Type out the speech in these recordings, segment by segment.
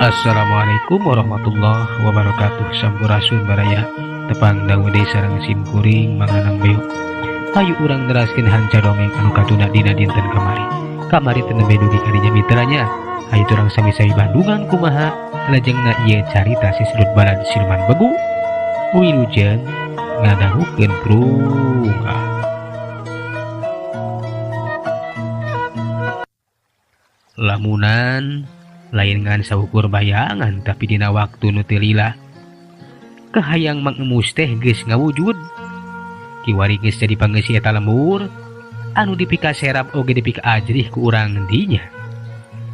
Assalamualaikum warahmatullahi wabarakatuh. Sampurasun baraya, tepang dangu deui sareng sim kuring Manganang Beo. Hayu urang neraskeun hanca dongeng anu katunda dina dinten kamari. Kamari teu nembe dugi ka dinya, mitranya. Hayu urang sami-sami bandungan kumaha lajengna ieu carita Si Sedot Balad Siluman Begu. Wilujeng ngadangukeun prungah. Lamunan lain ngan saukur bayangan, tapi dina waktu nu teu lila kahayang Mang Emus teh geus ngawujud. Kiwari geus jadi pangeusi eta lembur anu dipika serap oge dipika ajrih ku urang dinya.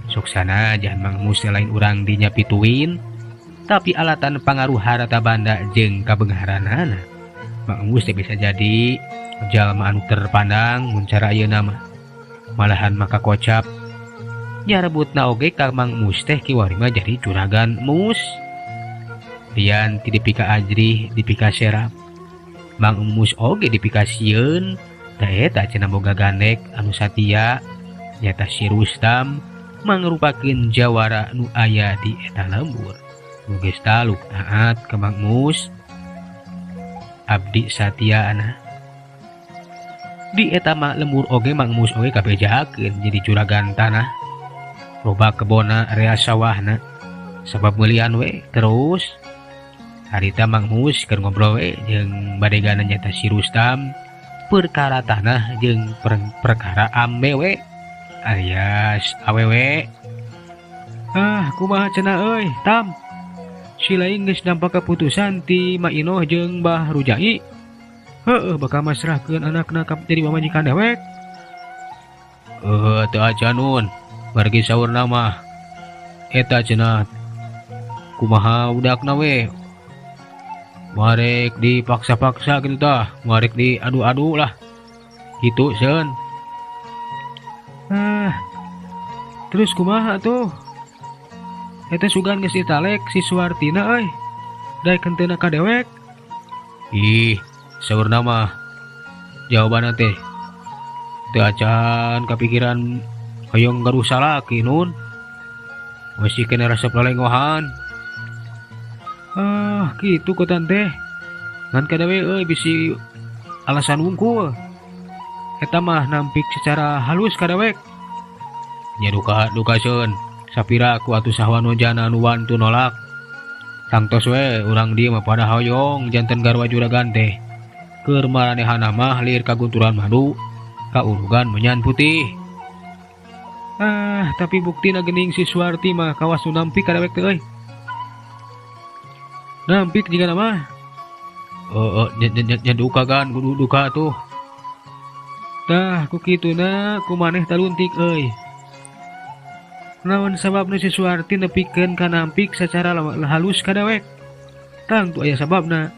Sok sanajan Mang Emus teh lain urang dinya pituin, tapi alatan pangaruh harta banda jeung kabeungharanana Mang Emus teh bisa jadi jalma anu terpandang mun cara ayeuna mah. Malahan maka kocap nyarebutna oge ka Mang Mus teh kiwari mah jadi juragan mus. Lian ti dipika ajrih, dipika serap, Mang Mus oge dipika sieun. Da eta cenah boga gandek anu satia, nyata si Rustam mangrupakeun jawara nu aya di eta lembur. Nu geus taluk taat ka Mang Mus, abdi satia ana. Di eta mah lembur oge Mang Mus oge kabejakeun jadi juragan tanah. Loba kebona, rea sawahna, sabab meulian we terus. Harita Mang Mus keur ngobrol we jeung badegana, nyata si Rustam, perkara tanah jeung perkara ambe we alias awewe. Ah, kumaha cenah euy, Tam? Si lain geus nampak keputusan ti Ma Inoh jeung Bah Rujai. Heueuh, bakal masrahkeun anakna ka jadi pamajikan dewek. Teu acan, Nun. Margi saurna mah eta cenah kumaha budakna we. Marek dipaksa-paksa gitu tah, marek diadu-adu lah. Gitu seun. Ah, terus kumaha tuh? Eta sugan geus ditalek si Suwartina euy. Daek henteu ka dewek. Ih, saurna mah jawabanna teh teu acan kapikiran hoyong gaduh salaki, Nun. Masih kena resep lelengohan. Ah, kitu kotan teh. Ngan kadawe euy bisi alasan wungkul. Eta mah nampik secara halus kadewek. Nya duka duka seun. Sapira ku atuh sahwano jana nu wantu nolak. Tangtos we urang dieu mah pada hoyong janten garwa juragan teh. Keur maranehana mah lieur kagunturan madu, kaurugan menyan putih. Ah, tapi buktina geuning si Suwarti mah kawas nu nampik kadewek teh euy. Nampik jigana mah. Oh, nya duka kan, kudu duka tuh. Tah, ku kituna ku maneh taluntik euy. Naon sababna si Suwarti nepikeun ka nampik secara halus ka dewek? Tangtu aya sababna.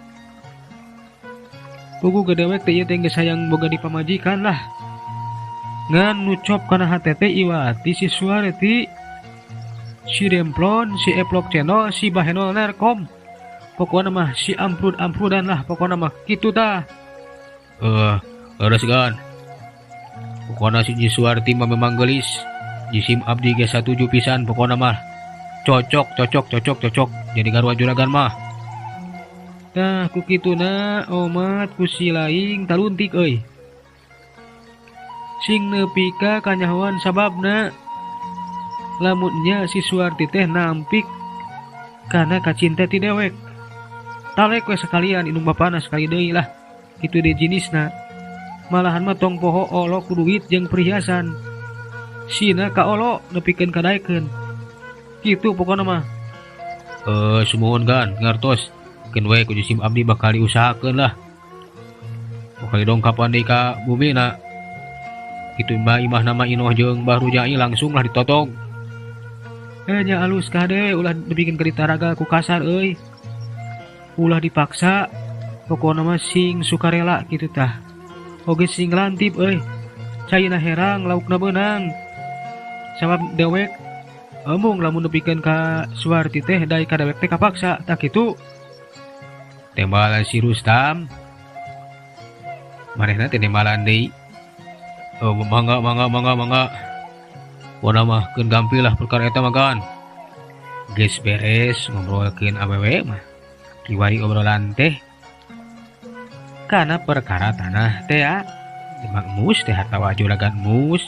Puguh ge dewek teh ieu teh geus hayang boga di pamajikan lah. Ngan nu cop kana hate teh iwati si Suwarti, si Demplon, si Eplok Channel, si Bahenol Nerkom. Pokona mah si amprud-amprudan lah, pokona mah kitu tah. Leres gan. Pokona si Suwarti mah memang gelis. Jisim abdi ge satuju pisan pokona mah. Cocok, cocok, cocok, cocok. Jadi garwa juragan mah. Tah, ku kituna omat ku si laing taluntik euy. Sing nepi ka kanyahoan sababna. Lamunnya si Suwarti teh nampik kana kacinta ti dewek. Talek we sekalian indung bapana sekali deui lah. Kitu deui jenisna. Malahan mah tong poho olo ku duit jeung perhiasan. Sina ka olo nepikeun kadaekeun. Kitu pokona mah. Sumuhun gan, ngartos. Keun we ku jisim abdi bakal diusahakeun lah. Bakal dongkapan deui ka bumina. Kitu mah imah nama Inoh jeung Bah Rujai langsung lah ditotong. Nya alus kade ulah dibikin kerita raga ku kasar euy. Ulah dipaksa, pokona mah sing sukarela kitu tah. Oge sing lantip euy. Caina herang laukna beunang. Sabab dewek embung lamun nepikeun ka Suwarti teh dai ka dewek teh kapaksa tah kitu. Tembalan si Rustam. Manehna teh nembalan deui. Oh, mangga mangga mangga mangga. Pokona mah keun gampil lah perkara eta mah kan. Geus beres ngobrolkeun awewe mah. Kiwari obrolan teh kana perkara tanah teh ya. Mang Mus teh atawa juragan Mus.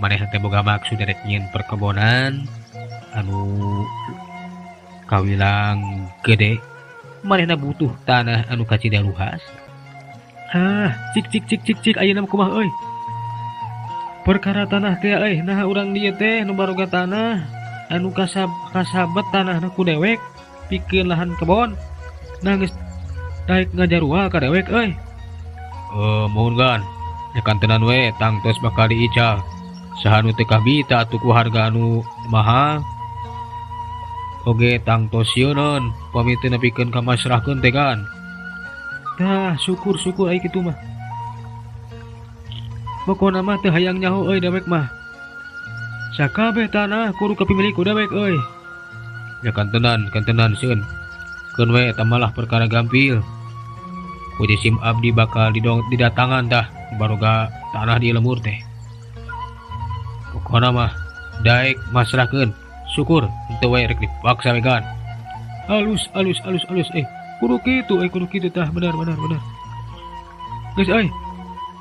Maneh teh boga maksud rek nyieun perkebonan anu kawilang gede. Manehna butuh tanah anu kacida luas. Hah, cik cik cik cik cik ayeuna kumaha euy. Perkara tanah teh euy, nah urang dieu teh nu baroga tanah anu kasabat tanahna ku dewek pikeun lahan kebon. Nah geus daek ngajarua ka dewek euy. Mohon gan, nya kantenan we tangtos bakal diical. Saha nu teu kabita atuh ku harga anu mahal. Oge tangtos sieuneun pami teu nepikeun ka masrahkeun teh kan. Tah syukur-syukur ai kitu mah. Pokona mah teu hayang nyaho euy dewek mah. Sakabeh tanah kudu kapimilik ku dewek euy. Ya kantenan, kantenan sieun. Keun we eta malah perkara gampil. Ku sim abdi bakal didatangan tah baroga tanah di lembur teh. Pokona mah daek masrahkeun. Syukur henteu we rek dipaksa we kan. Alus alus alus alus kudu kitu kudu kitu tah benar benar benar. Geus euy.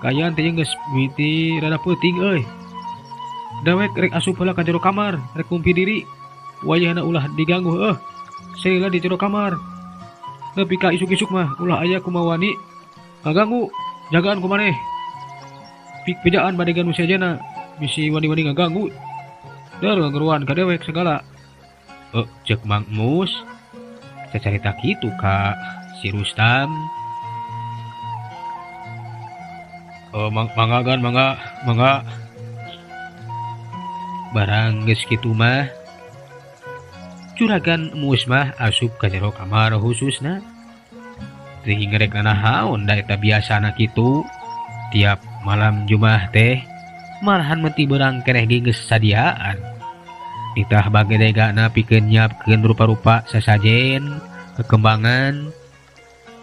Kaayaan teh geus mimiti rada peuting euy. Dewek rek asup heula ka jero kamar, rek ngumpi diri. Wayahna ulah diganggu heuh. Seula di jero kamar. Nepi ka isuk-isuk mah ulah aya kumawani ngaganggu, jagaan ku maneh. Pik bejaan badegan nu sejenna bisi wani-wani ngaganggu. Dar ngageruan ka dewek segala. Cek Mang Mus cacarita kitu ka si Rustam. Mangga gan, mangga, mangga. Barang geus kitu mah juragan Mus mah asup ka jero kamar khususna. Teuing rek nanahaon da eta biasana kitu. Tiap malam Jumat teh malahan menti beurang keneh ge geus sadiaan. Ditah bagedegana pikeun nyiapkeun rupa-rupa sasajen, kekembangan,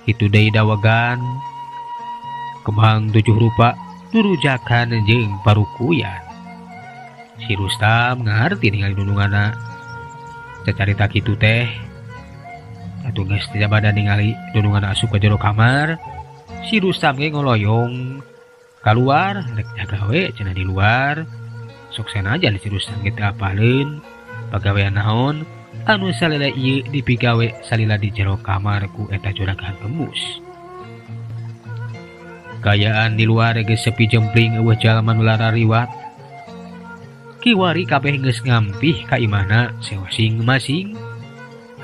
kitu deui dawegan, kembang 7 rupa, durujakan jeung parukuyan. Si Rustam ngarti ningali dundunganna cacarita kitu teh. Atuh geus teu jabada ningali dundunganna asup ka jero kamar, si Rustam ge ngoloyong kaluar rek jaga we cenah di luar. Sok sanajan si Rustam ge teu apaleun pagawean naon anu salila ieu dipigawe salila di jero kamar ku eta juragan Emus. Kaayaan di luar geus sepi jempling eueuh jalma nu larariwat. Kiwari kabeh geus ngampih ka imahna masing-masing.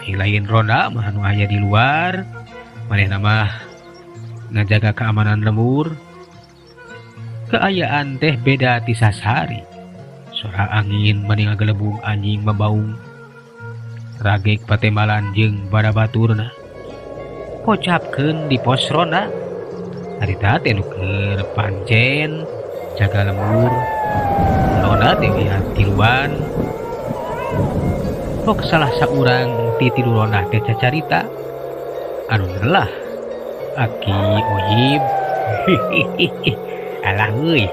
Lain ronda mah anu aya di luar, manehna mah ngajaga keamanan lembur. Kaayaan teh beda ti sasari. Sora angin mani ngagelebung anjing mabaung. Ragek patembalan jeung barabaturna. Kocapkeun di pos ronda. Harita teh nu keur pancen jaga lembur. Ronda teh aya tiluan. Pok salah saurang ti tilu ronda teh cacarita. Anu lelah Aki Oyib. Alah euy.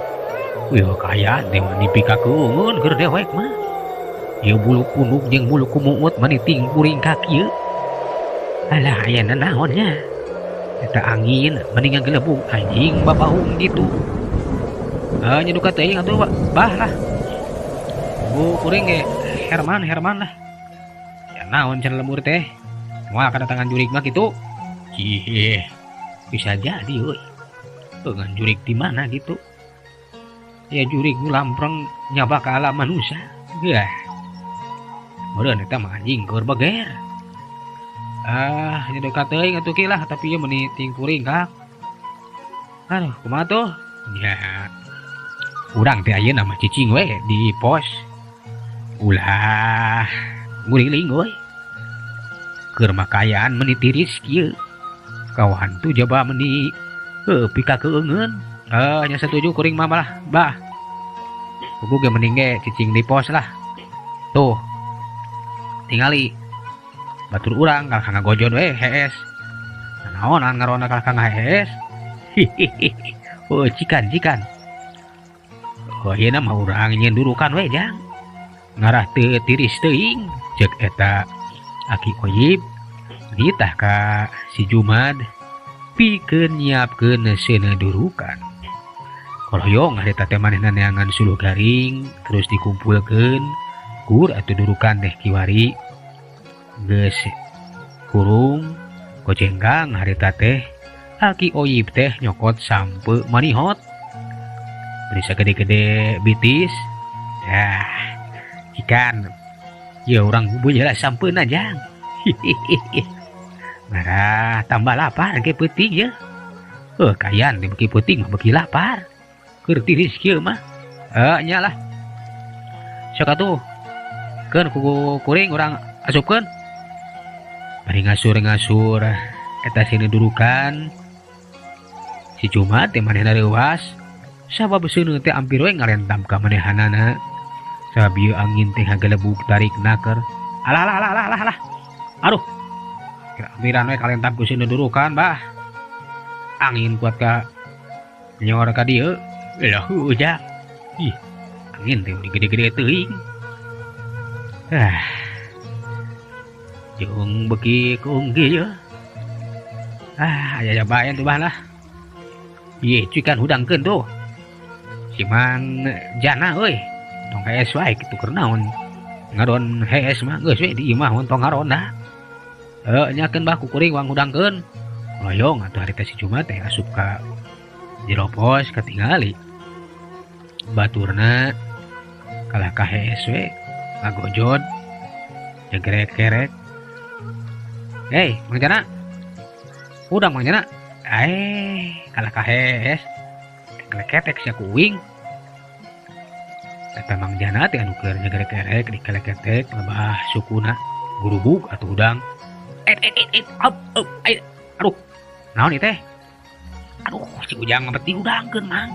Wih kaayaan teh mani pikakeungeun keur dewek mah. Ieu bulu kunduk jeung bulu kumuut mani tingkuring ka kieu. Alah aya nanaon nya. Eta angin mani ngagelebung anjing babaung kitu. Nya duka teuing atuh bah lah. Bu kuring ge Herman Herman lah. Ya naon cenah lembur teh. Moal kadatangan jurig mah kitu. Cih, bisa jadi euy. Pengen jurig di mana gitu. Ya jurig nu lampreng nyaba ka alam manusia. Gah. Meureun eta mah anjing keur beger. Ah, nya duka teuing atuh ki lah, tapi ieu meuni tingkuring kak. Aduh, kumaha tuh? Ya. Urang teh ayeuna mah cicing we di pos. Ulah nguriling euy. Keur makayaan meuni tiris kieu. Kawan tu jaba meuni pikakeungeun. Nya setuju kuring mah malah, bah. Kudu ge mending ge cicing di pos lah. Tuh. Tingali. Batur urang kalah ngagojon we hees. Naon ngarona kalah ngahees. Hihihi. Oh, cikan cikan. Oh, ieu mah urang nyeun durukan we jang. Ngarah teu tiris teuing. Cek eta Aki Oyib nitah ka si Jumad pikeun nyiapkeun seuneu durukan. Koloyong harita teh manehna neangan suluh garing terus dikumpulkeun gur atuh durukan teh kiwari geus kurung gojenggang harita teh Aki Oyib teh nyokot sampe manihot beri sagede-gede bitis dah ikan ya orang punya lah sampeuna jang. Marah tambah lapar ke peuting ya. Kayan di beuki peuting mah beuki lapar. Keur tiris kieu mah. Nya lah. Sok atuh. Keun ku kuring urang asupkeun. Bari ngasur-ngasur eta seuneu durukan. Si Jumat teh manehna reuas sabab seuneu teh ampir we ngalentam ka manehanana. Sabab ieu angin teh ngagelebug tarik naker. Alah alah alah alah alah. Aduh. Kira-kira we kalentam ku seuneu durukan bah. Angin kuat ka nyor ka dieu. Lah heuh. Ih, angin teh gede-gede teuing. Ah. Jeung beuki keunggi ye. Ah, aya bae tuh bah lah. Ieu cuy kan hudangkeun tuh. Si Mang Jana euy. Tong hees wae kitu keur naon. Ngadon hees mah geus we di imah tong ngaronda. Heuh nyakeun bah ku kuring wang hudangkeun. Hoyong atuh harita si Jumat teh asup ka jero pos katingali. Baturna kalah ka hees we ngagojod jegrek-kerek. Hei, Mang Jana. Hudang Mang Jana. Kalah ka hees. Keleketek sia ku uing. Eta Mang Jana teh anu keur nyegrek-kerek dikeleketek lebah sukuna gurubug atuh hudang. Up, up, aduh. Naon ieu teh? Aduh, si Ujang mah beti hudangkeun, Mang.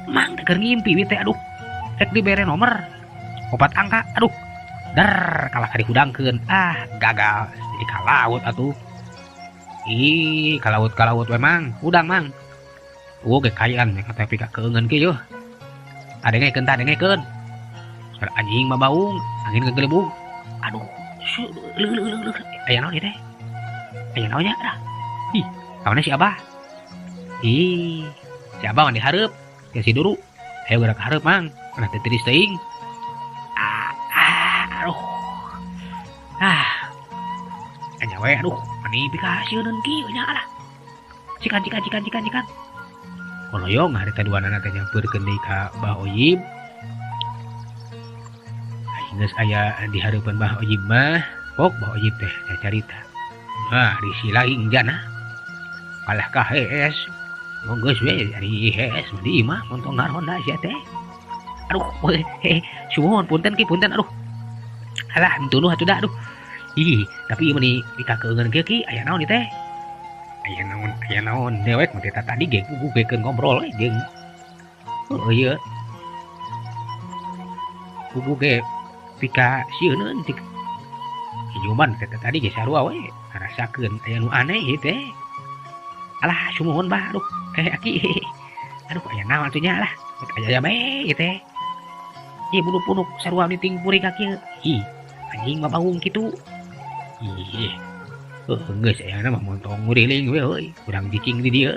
Mang teh keur ngimpi we teh, aduh. Rek dibere nomor 4 angka, aduh. Der kalah ka dihudangkeun. Ah, gagal. Jadi ka laut atuh. Ih, ka laut we Mang. Hudang Mang. Oh, ge kayan we tapi ka keungeun kieu yeuh. Adengekeun tah adengekeun. Suara anjing mah baung, angin ngagelebug. Aduh, leuh leuh leuh. Aya naon ieu teh? Aya naon nya dah? Ih, kawana si Abah. Ih, si Abah mah dihareup, ke si Duru. Ayo gerak hareup Mang, kana teu tiris teuing. Aduh. Ah. Anya we aduh, mani pikasieuneun kieu nya lah. Cikan cikan cikan cikan cikan. Koloyong harita duanana teh nyampeurkeun deui ka Bah Oyib. Geus aya di hareupeun Bah Oyib mah, pok Bah Oyib teh cacarita. Ah, risi laing jana. Kalah ka hees. Mun geus we ari hees mah di imah montong ngaronda sia teh. Aduh, suhun punten ki punten aduh. Alah, tunduh atuh dah aduh. Ih, tapi ieu mah dikakeungeun kieu ki aya naon ieu teh? Aya naon dewek mah teh tadi ge pugukeun ngobrol we jeung heuh ieu. Puguh ge pika sieuneun tik. Hijuman teh tadi ge sarua we ngarasakeun aya nu aneh ieu teh. Alah, sumuhun bah aduh. Aki. Aduh, aya naon atuh nya lah. Aya bae ieu teh. Ieu bunuh-bunuh sarua niting puri ka kieu. Ih, anjing mah baung kitu. Ih. Geus aya mah montong nguriling we euy, urang cicing di dieu.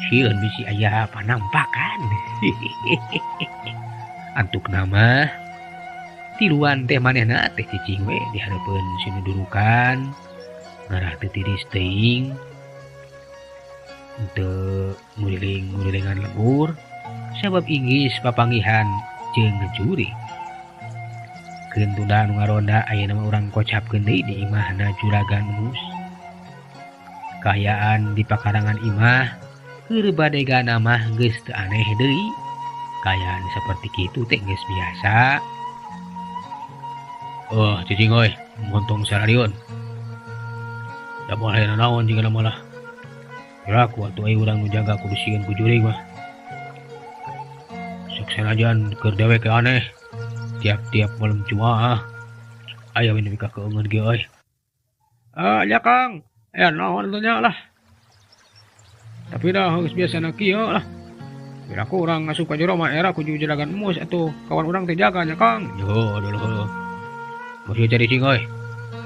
Sieun bisi aya panampakan. Antukna mah tiluan teh manehna teh cicing we di hareupeun sinudurukan. Ngarah teu tiris teuing. Teu nguriling-ngurilingan lembur sabab inggis papanggihan jeung jurig. Keun tunda nu ngaronda ayeuna mah urang kocapkeun deui di imahna Juragan Mus. Kaayaan di pakarangan imah keur badegana mah geus teu aneh deui. Kaayaan saperti kitu teh geus biasa. Oh, cicing euy, montong sararion. Da moal aya nanaon jigana malah. Kira ku atuh euy urang nu jaga kudu sieun ku jurig mah. Sok sanajan keur dewek aneh. Tiap-tiap malam Jumaah aya we nepi ka keungeun ge euy. Ah, nya Kang, aya naon atuh nya lah. Tapi dah geus biasana kieu lah. Kira ku urang asup ka jero mah era ku juragan Emus atuh kawan urang teh jaga nya Kang. Yo, aduh. Bosio cari cing euy.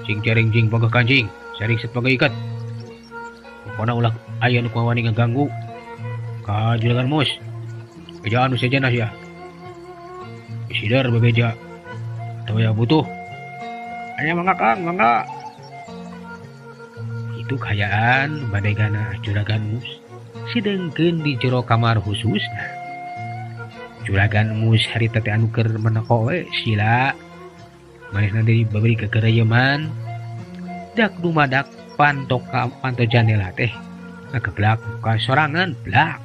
Cing cering cing pagah kancing, sering set pagah ikat. Pokona ulah aya nu wani ngaganggu ka Juragan Mus. Bejaan nu sejenna sia. Sider bebeja. Atawa ya butuh. Aya mangga Kang, mangga. Kitu kahayaan badegana Juragan Mus sideungkeun di jero kamar khususna. Juragan Mus harita teh anu keur meneko we sila. Manehna deui babari kekereyeman. Dak dumadak panto ka panto jandela teh ngageblak ka sorangan blak.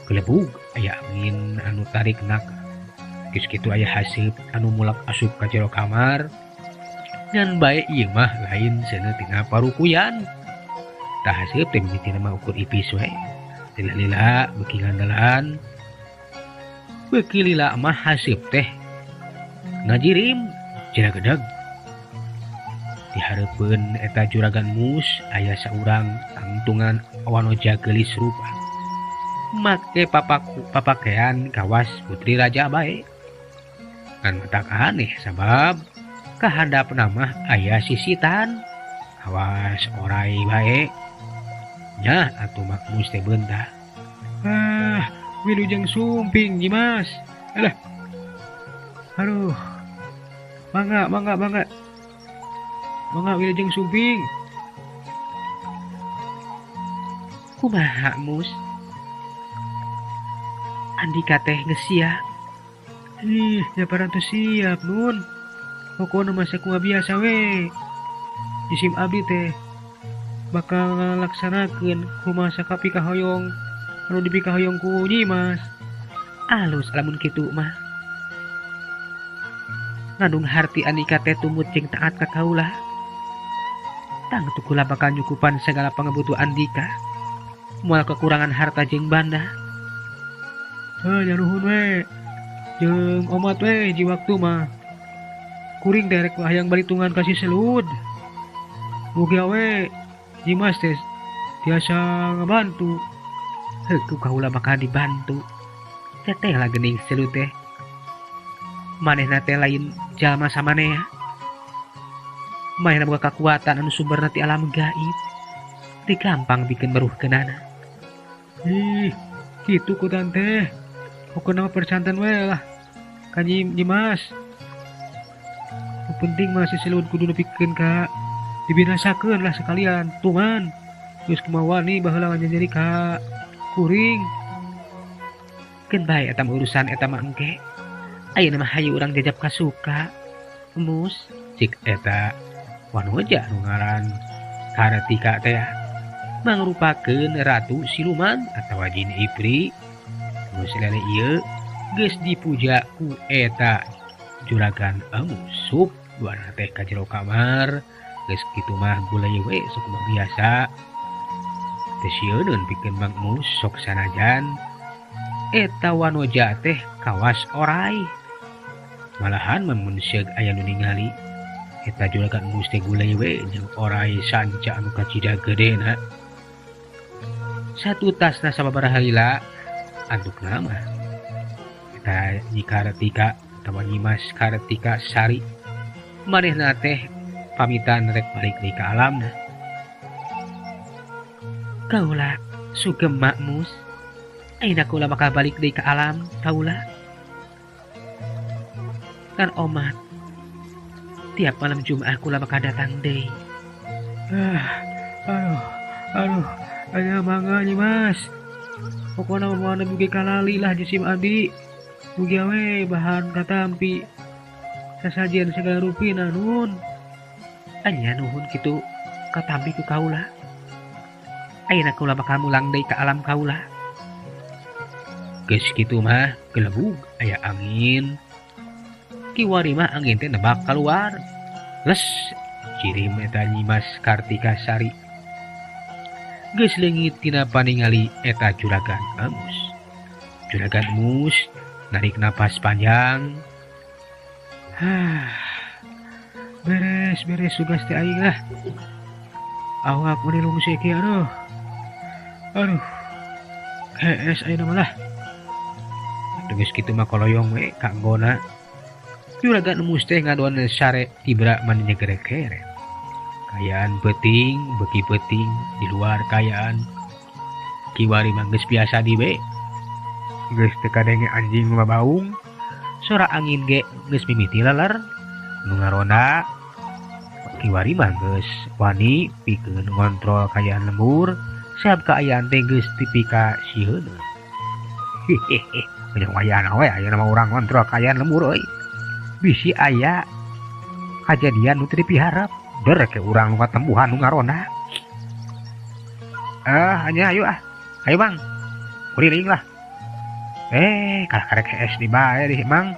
Gelebug aya angin anu tarikna. Geus kitu aya haseup anu mulak asup ka jero kamar. Ngan bae ieu mah lain seuneu tina parukuyan. Tah haseup teh mimitina mah ukur ipis we. Lila-lila beuki ngandalan. Beuki lila mah haseup teh ngajirim jeragedag. Dihareupeun eta Juragan Mus aya saurang tangtungan wanoja geulis rupa. Make papakean kawas putri raja bae. Ngan matak aneh sabab kahandapna mah aya sisitan kawas orai bae. Nyah atuh Mak Mus teh beunta. Ah, wilujeng sumping Nyimas. Alah. Aduh. Mangga, mangga, mangga. Mangga wilujeng sumping. Kumaha Mus? Andika teh geus siap. Ih, nya parantos siap Nun. Pokona mah sakumaha biasa we. Jisim abdi teh bakal ngalaksanakeun kumaha sakapikahoyong anu dipikahoyong ku Nyimas. Alus lamun kitu mah. Ngandung harti andika teh tumut jeung taat ka kaula. Tangtu kula bakal nyukupan segala pangabutuh andika. Moal kekurangan harta jeung banda. Heuh, nya nuhun we. Jeung omat we ji waktu mah. Kuring teh rek hayang balitungan ka si Selud. Mugia we Nyimas teh tiasa ngabantu. Heuh, ku kaula bakal dibantu. Teteh lah geuning Selud teh. Manehna teh lain jalma samanea. Manehna boga kakuatan anu sumberna ti alam gaib. Teu gampang bikin meruhkeunana. Ih, kitu ku tante. Pokona mah percanten we lah ka Nyimas. Nu penting mah si Selud kudu nepikeun ka dibinasakeun lah sekalian. Tuman geus kumaha wani baheula nganyeri ka kuring. Keun bae eta mah urusan eta mah engke. Ayeuna mah hayu urang jajab kasuka. Mus cik eta wanoja nu ngaran Kartika teh mangrupakeun ratu siluman atawa jin ibri. Nu selele ieu geus dipuja ku eta Juragan Emusup. Duana teh ka jero kamar geus kitu mah gulai we sakumaha biasa. Teu sieuneun pikeun Mang Mus sok sanajan eta wanoja teh kawas orai. Malahan mun seug aya nu ningali eta Juragan Mus teh gulai we jeung orai sanca anu kacida gedena. Satu tasna sababaraha lila antukna mah eta Nyi Kartika atawa Nyimas Kartika Sari manehna teh pamitan rek balik deui ka alamna. Kaula sugem Mak Mus, ayeuna kaula bakal balik deui ka alam kaula. Kan omat tiap malam Jumat kula bakal datang deui. Ah, aduh, aduh, aya mangga Nyimas. Pokona mah moal mugi kalali lah jisim abdi. Mugi we bahan katampi sasajian segala rupina nun. Anya nuhun kitu katampi ku kaula. Ayeuna kaula bakal mulang deui ka alam kaula. Geus kitu mah gelebug aya angin. Kiwari mah angin teh nebak kaluar. Les cirim eta Nyimas Kartika Sari. Geus leungit tina paningali eta Juragan Emus. Juragan Mus narik napas panjang. Hah, beres beres tugas teh aing lah. Awak meuni lungsek ieu aduh. Aduh. Hees ayeuna mah lah. Geus kitu mah koloyong we ka anggona. Juragan Emus teh ngadon sare tibra mani nyegerekere. Kaayaan peuting beuki peuting di luar kaayaan. Kiwari mah geus biasa di we. Geus teu kadenge anjing babaung, sora angin ge geus mimiti leler. Nu ngaronda kiwari mah geus wani pikeun ngontrol kaayaan lembur, sabab kaayaan teh geus dipika sieun. Hehehe, banyak wayahna we ayeuna mah urang ngontrol kaayaan lembur euy. Bisi aya kajadian nu teu dipiharep, der ke urang nu katembuhan nu ngaronda. Nya ayo ah. Ayo Bang. Kuriling lah. Kalah karek hees di bae dih Mang.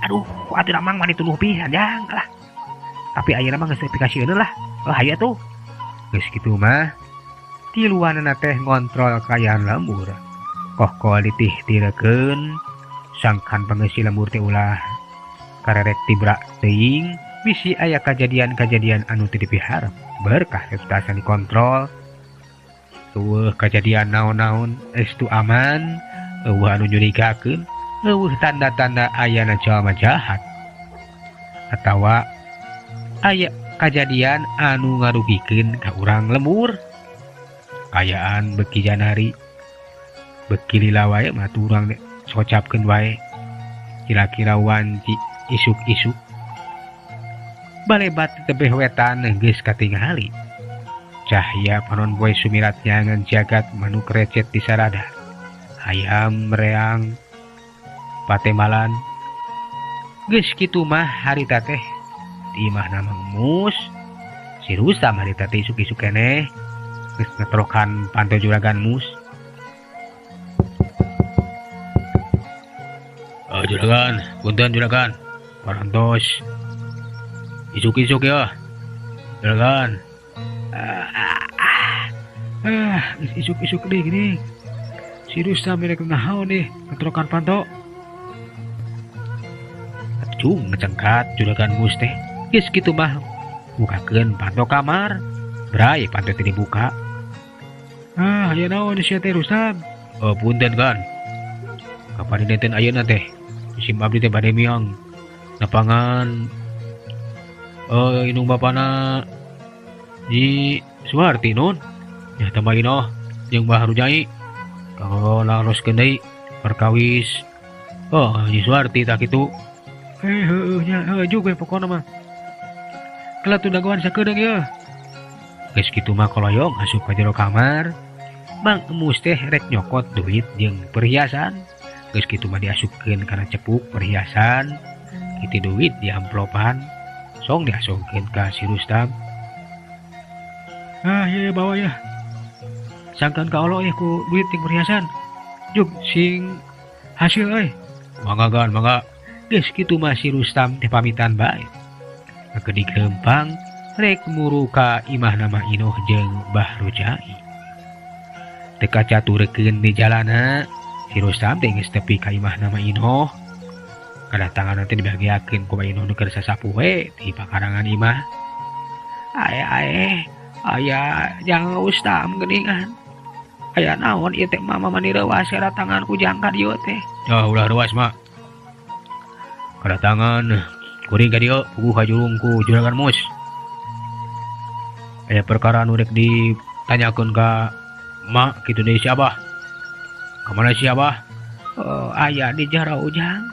Aduh, atuh da Mang mah dituduh pisan jang lah. Tapi ayeuna mah geus dipikasieun lah. Oh, hayu atuh. Geus kitu mah tiluanana teh ngontrol kaayaan lembur. Kohkol ditih-tirekeun sangkan pangeusi lembur teh ulah karerek tibra teuing bisi aya kajadian-kajadian anu teu dipiharep. Berkah reputasi dikontrol. Eueuh kajadian naon-naon estu aman, eueuh anu nyurigakeun, eueuh tanda-tanda ayana jalma jahat atawa aya kajadian anu ngarugikeun ka urang lembur. Kaayaan beuki janari beuki lila wae mah urang socapkeun wae kira-kira wanci isuk-isuk balebat tebeh wetan geus katingali. Cahya panon poe sumirat nyangan jagat manuk recet di sarada. Hayam reang patemalan. Geus kitu mah harita teh di imahna Mang Mus. Si Rustam harita teh isuk-isuk keneh geus ngetrokan panto juragan Mus. Oh, juragan, punten juragan. Parantos. Isuk-isuk ya. Juragan. Isuk-isuk deh gini. Si Rustam mereka naon nih ngetrokan panto. Cung ngecengkat juragan Mus teh. Geus kitu mah bukakeun panto kamar. Bray panto teh dibuka. Ya naon sia teh Rustam? Oh, punten kan. Kapan dinten ayeuna teh? Sim abdi teh bade miang lapangan. Indung bapana Nyi Suwarti nun. Ya tambah inoh jeung Bah Rujai. Kanggo laroskeun deui perkawis. Oh, Nyi Suwarti tah kitu. Heueuh nya, heueuh juga pokona mah. Kelah tuh dagoan sakedeung yeuh. Geus kitu mah koloyong asup ka jero kamar. Mang Emus teh rek nyokot duit jeung perhiasan. Geus kitu mah diasupkeun kana cepuk perhiasan. Kitu duit di amplopan. Song diasupkeun ka si Rustam. Iya, bawa ya. Sangkan ka Allah ya ku duit jeung perhiasan. Juk sing hasil euy. Mangga gan, mangga. Geus kitu mah si Rustam teh pamitan bae. Kedik lempang rek muru ka imahna Mak Inoh jeung Bah Rujai. Teu kacaturekeun di jalana, si Rustam teh geus tepi ka imahna Mak Inoh. Kadatangan teh dibagiakeun ku Mak Inoh nu keur sasapu we di pakarangan imah. Ae ae, aya jang Rustam geuningan. Aya naon ieu teh mama mani reuas datangan ku jang ka dieu teh. Ah, ulah reuas mak. Kadatangan kuring ka dieu puguh kajurung ku juragan Mus. Aya perkara nu rek ditanyakeun ka mak kitu deui si Abah. Ka mana si Abah? Oh, aya di jero ujang.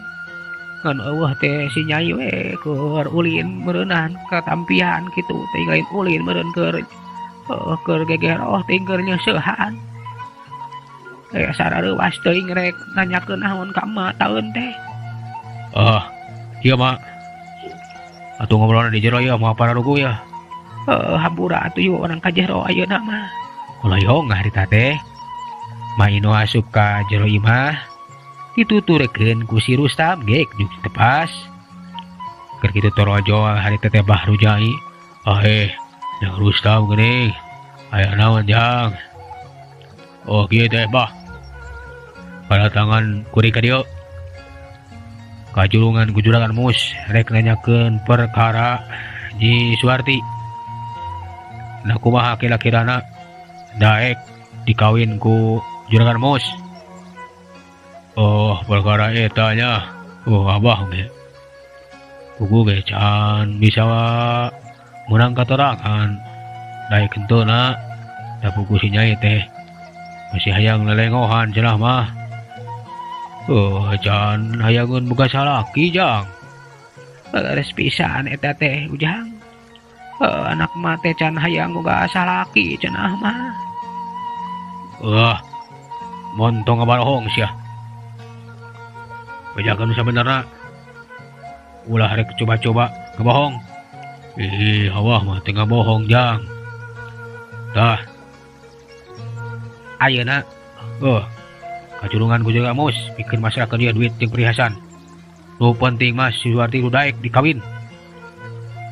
Ngan eueuh teh si Nyai we keur ulin meureunnan katampian kitu teh lain ulin meureun keur gegeroh teh keur nyeuseuhan. Sarareuwas teuing rek nanyakeun naon ka emak taeun teh. Ah, ieu mak. Atuh ngobrolna di jero ieu moal pararugu ya. Hampura atuh yeuh urang ka jero ayeuna mah. Koloyong harita teh. Ma Ino asup ka jero imah. Dituturekeun ku si Rustam gek juk tepas. Keur kitu torojol harita teh Bah Rujai. Jang Rustam geuning. Aya naon jang? Oh kieu teh Bah. Kadatangan kuring ka dieu. Kajurungan ku juragan Mus rek nanyakeun perkara Nyi Suwarti. Nah kumaha kira-kirana daek dikawin ku juragan Mus. Oh, perkara eta nya. Oh, abah ge. Pugu ge can bisa menang katerangan. Daek henteu na. Da pugu si Nyai teh masih hayang lelengohan cenah mah. Oh, can hayangeun boga salaki jang. Leres pisan eta teh Ujang. Anak mah teh can hayang boga salaki cenah mah. Wah, montong ngabarohong sia. Bejakeun nu sabenerna. Ulah rek coba-coba ngebohong. Ih, awah mah teu ngabohong jang. Tah. Ayeuna oh, kacurungan ku jaga mus pikeun masrahkeun dia duit jeung perhiasan. Nu penting mah si Suwarti nu daek dikawin.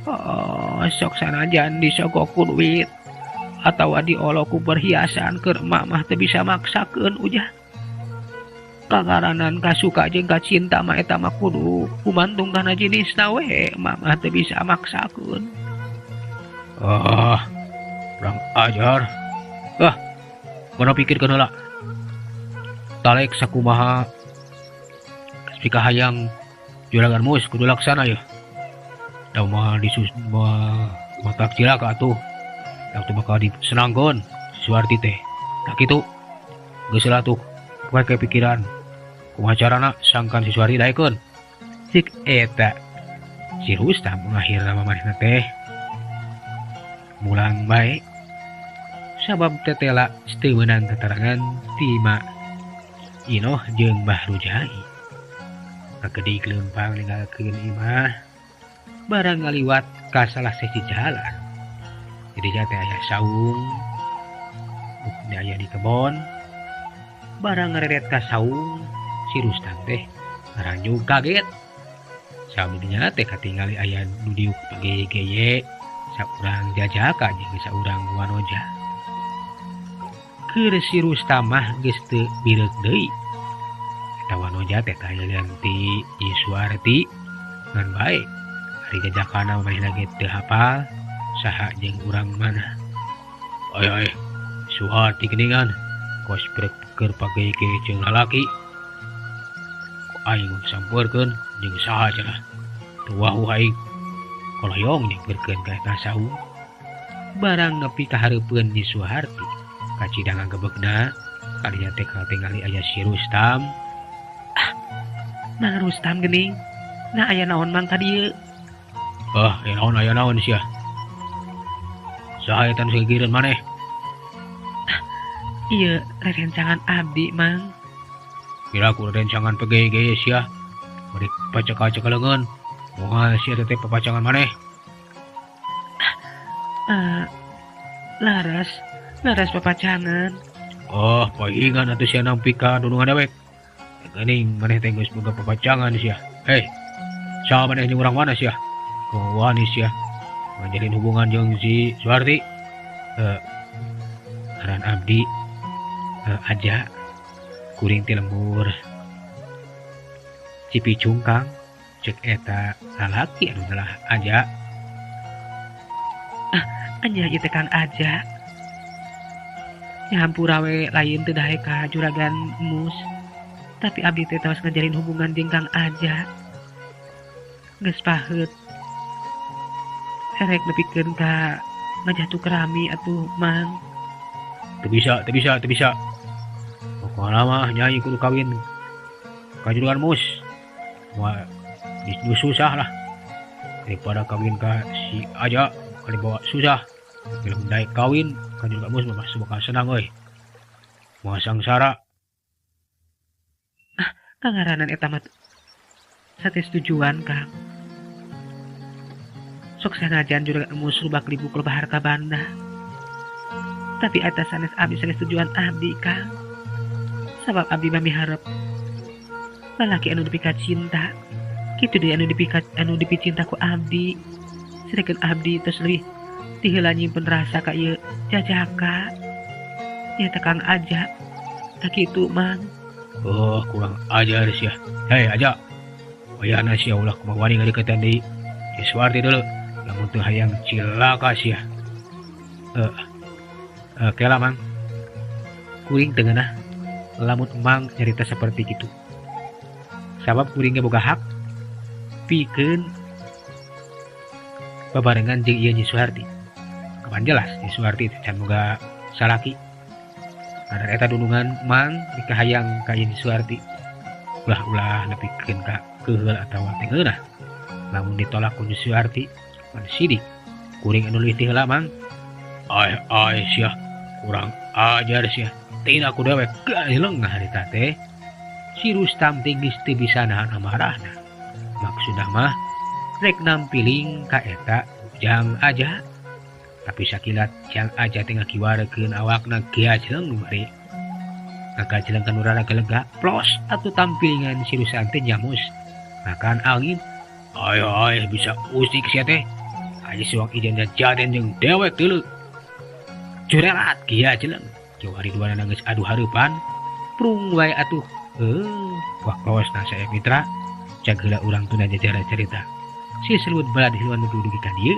Oh, sok sanajan disogok ku duit atawa diolok ku perhiasan keur emak mah teu bisa maksakeun Ujang. Kangaranan kasuka jeung kacinta mah eta mah kudu gumantung kana jenisna we, emak mah teu bisa maksakeun. Ah, kurang ajar. Ah, mana pikirkeun heula. Talek sakumaha pika hayang juragan mus kudu laksana ya. Da mah disus mah matak cilaka atuh. Da teu bakal disenangkeun Suwarti teh. Tah kitu. Geus lah tuh pake pikiran. Kumaha carana sangkan si Suwarti daekeun. Cik eta si Rustam akhirna mah manehna teh mulang bae. Sabab tetela teu meunang keterangan ti Ma Inoh jeung Mbah Rujai. Kagedik leumpang ninggalkeun imah barang ngaliwat ka salah sisi jalan. Jadi teh aya saung, bukti aya di kebon. Barang ngareret ka saung, si Rustam teh ngaranjug kaget. Sabudinya teh katingali aya nu diuk pageye-geye saurang jajaka jeung saurang wanoja. Keur si Rustam mah geus teu bireuk deui. Eta wanoja teh taya ti Nyi Suwarti ngan bae. Ari jajakana manehna ge teu hafal saha jeung urang mana. Ay ay, Suwarti geuningan kos brek keur pageye-geye jeung lalaki. Ku aing sampeurkeun jeung saha cenah. Teu wahhu aing. Koloyong nyamperkeun ka eta saung. Barang nepi ka hareupeun Nyi Suharti, kacida ngagebegna kalinya teh katingali aya si Rustam. Ah, Mang Rustam geuning. Nah aya naon mang ka dieu? Ah, aya naon sia? Saha eta nu sagigireun maneh? Ah, ieu rerencangan abdi, Mang. Kira ku rerencangan pegeye-geye sia. Bari pacekal-cekal leungeun. Moal sia teh papacangan maneh. Laras, laras papacangan. Oh, paingan atuh sia nampi ka dunungan dewek. Geuning maneh teh geus boga papacangan sia. Hei, saha maneh jeung urang mana sia? Wani sia ngajalin hubungan jeung si Suwarti. Ngaran abdi aja kuring ti lembur Cipicung Kang. Cek eta lalaki anu telah aja. Ah, anya ieu teh Kang Aja. Nyampura we lain teu daek ka juragan mus. Tapi abdi teh tos ngajalin hubungan jeung Kang Aja. Geus paheut. Erek nepikeun ka ngajatuh kerami atuh Mang. Teu bisa, teu bisa, teu bisa. Pokona mah Nyai kudu kawin ka juragan mus. Moal nu susah lah daripada kawin ka si Aja kali bawa susah. Lamun daek kawin ka juragan mus mah bakal senang euy. Moal sangsara. Ah, kangaranan eta mah sates tujuan Kang. Sok sanajan juragan mus rubak libuk loba harta banda. Tapi eta sanes abdi sanes tujuan abdi Kang. Sabab abdi mah miharep lalaki anu dipika cinta. Kitu deui anu dipika anu dipicinta ku abdi. Sedengkeun abdi tos leuwih ti heula nyimpen rasa ka ieu jajaka. Nya teh Kang Aja. Tah kitu Mang. Oh, kurang ajar sia. Hei Aja. Wayahna sia ulah kumaha wani ngadeukeutan deui. Si Suwarti dulu. Lamun teu hayang cilaka sia. Kela Mang. Kuring teu ngeunah lamun Emang nyarita seperti kitu. Sabab kuring ge boga hak pikeun babarengan jeung ieu Nyi Suharti. Kapan jelas Nyi Suharti teh can boga salaki. Kadar eta dunungan mang dikahayang ka ieu Nyi Suharti. Ulah-ulah nepikeun ka keuheul atawa teu ngeunah. Lamun ditolak ku Nyi Suharti, pan sidik kuring anu leuwih ti heula mang. Ai ai sia, kurang ajar sia. Tina ku dewek gajleng harita teh. Si Rustam teh geus teu bisa nahan amarahna. Maksudna mah rek nampiling ka eta Jang Aja. Tapi sakilat Jang Aja teh ngakiwarekeun awakna gajleng bari. Ngagajleng ka nu rada lega, plos atuh tampilingan si Rustam teh nyamus. Makan angin. Ay ay bisa usik sia teh. Aja suang ijen jaden jeung dewek deuleu. Curelat gajleng. Kiwari dua geus adu hareupan. Prung wae atuh. Waktosna saya mitra. Cag heula urang tunda jajara cerita. Si Seluwet balad hiluan nu dugi ka dieu,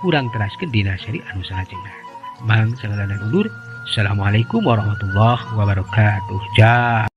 urang teraskeun dina seri anu salajengna. Mang sagalanan undur. Assalamualaikum warahmatullahi wabarakatuh. Ja.